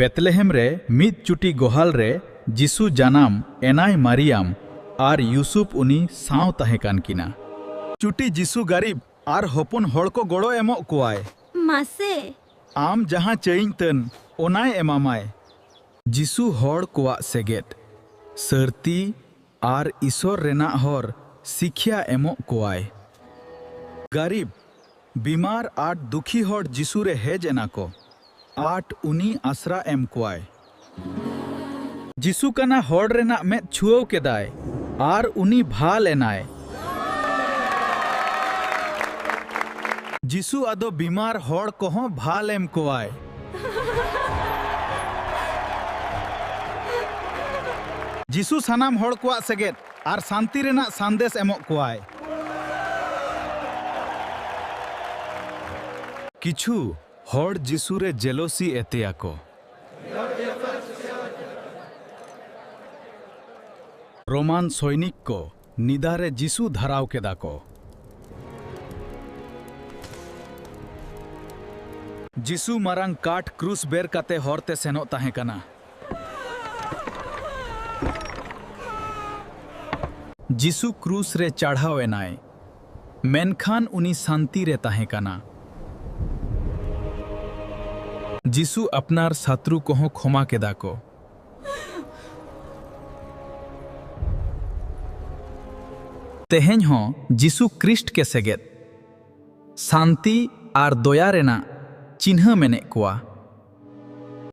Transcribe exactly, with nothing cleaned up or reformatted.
ᱵᱮᱛᱞᱮᱦᱮᱢ ᱨᱮ ᱢᱤᱫ ᱪᱩᱴᱤ ᱜᱚᱦᱟᱞ ᱨᱮ ᱡᱤᱥᱩ ᱡᱟᱱᱟᱢ ᱮᱱᱟᱭ᱾ ᱢᱟᱨᱤᱭᱟᱢ ᱟᱨ ᱭᱩᱥᱩᱯ ᱩᱱᱤ ᱥᱟᱶ ᱛᱟᱦᱮᱸ ᱠᱟᱱ ᱠᱤᱱᱟ᱾ ᱪᱩᱴᱤ ᱡᱤᱥᱩ ᱜᱟᱨᱤᱵ ᱟᱨ ᱦᱚᱯᱚᱱ ᱦᱚᱲ ᱠᱚ ᱜᱚᱲᱚ ᱮᱢᱚᱜ ᱠᱚᱣᱟᱭ᱾ ᱢᱟᱥᱮ᱾ ᱟᱢ ᱡᱟᱦᱟᱸ ᱪᱟᱹᱭᱤᱧ ᱛᱟᱹᱱ, ᱚᱱᱟᱭ ᱮᱢᱟᱢᱟᱭ᱾ ᱡᱤᱥᱩ ᱦᱚᱲ ᱠᱚᱣᱟᱜ ᱥᱮᱜᱮᱫ, ᱥᱟᱹᱨᱛᱤ ᱟᱨ ᱤᱥᱚᱨ ᱨᱮᱱᱟᱜ ᱦᱚᱨ ᱥᱤᱠᱷᱭᱟ ᱮᱢᱚᱜ ᱠᱚᱣᱟᱭ᱾ ᱜᱟᱨᱤᱵ, ᱵᱤᱢᱟᱨ ᱟᱨ ᱫᱩᱠᱷᱤ ᱦᱚᱲ ᱡᱤᱥᱩ ᱨᱮ ᱦᱮᱡ ᱮᱱᱟ ᱠᱚ᱾ ᱟᱨ ᱩᱱᱤ ᱟᱥᱨᱟ ᱮᱢ ᱠᱚᱣᱟᱭ᱾ ᱡᱤᱥᱩ ᱠᱟᱱᱟ ᱦᱚᱲ ᱨᱮᱱᱟᱜ ᱢᱮᱫ ᱪᱷᱩᱣᱟᱹᱣ ᱠᱮᱫᱟᱭ ᱟᱨ ᱩᱱᱤ ᱵᱷᱟᱞ ᱮᱱᱟᱭ᱾ ᱡᱤᱥᱩ ᱟᱫᱚ ᱵᱤᱢᱟᱨ ᱦᱚᱲ ᱠᱚᱦᱚᱸ ᱵᱷᱟᱞ ᱮᱢ ᱠᱚᱣᱟᱭ᱾ ᱡᱤᱥᱩ ᱥᱟᱱᱟᱢ ᱦᱚᱲ ᱠᱚᱣᱟᱜ ᱥᱮᱜᱮᱫ ᱟᱨ ᱥᱟᱱᱛᱤ ᱨᱮᱱᱟᱜ ᱥᱟᱸᱫᱮᱥ ᱮᱢᱚᱜ ᱠᱚᱣᱟᱭ᱾ ᱠᱤᱪᱷᱩ ᱦᱚᱲ ᱡᱤᱥᱩ ᱨᱮ ᱡᱮᱞᱚᱥᱤ ᱮᱛᱮᱭᱟ ᱠᱚ᱾ ᱨᱳᱢᱟᱱ ᱥᱚᱭᱱᱤᱠ ᱠᱚ ᱱᱤᱫᱟᱹ ᱨᱮ ᱡᱤᱥᱩ ᱫᱷᱟᱨᱟᱣ ᱠᱮᱫᱟ ᱠᱚ᱾ ᱡᱤᱥᱩ ᱢᱟᱨᱟᱝ ᱠᱟᱴ ᱠᱨᱩᱥ ᱵᱮᱨ ᱠᱟᱛᱮ ᱦᱚᱨ ᱛᱮ ᱥᱮᱱᱚᱜ ᱛᱟᱦᱮᱸ ᱠᱟᱱᱟ᱾ ᱡᱤᱥᱩ ᱠᱨᱩᱥ ᱨᱮ ᱪᱟᱲᱦᱟᱣ ᱮᱱᱟᱭ, ᱢᱮᱱᱠᱷᱟᱱ ᱩᱱᱤ ᱥᱟᱱᱛᱤ ᱨᱮ ᱛᱟᱦᱮᱸ ᱠᱟᱱᱟ᱾ ᱡᱤᱥᱩ ᱟᱯᱱᱟᱨ ᱥᱟᱛᱨᱩ ᱠᱚᱦᱚᱸ ᱠᱷᱚᱢᱟ ᱠᱮᱫᱟ ᱠᱚ᱾ ᱛᱮᱦᱮᱧ ᱦᱚᱸ ᱡᱤᱥᱩ ᱠᱨᱤᱥᱴ ᱜᱮ ᱥᱮᱜᱮᱫ, ᱥᱟᱱᱛᱤ ᱟᱨ ᱫᱚᱭᱟ ᱨᱮᱱᱟᱜ ᱪᱤᱱᱦᱟᱹ ᱢᱮᱱᱮᱜ ᱠᱚᱣᱟ᱾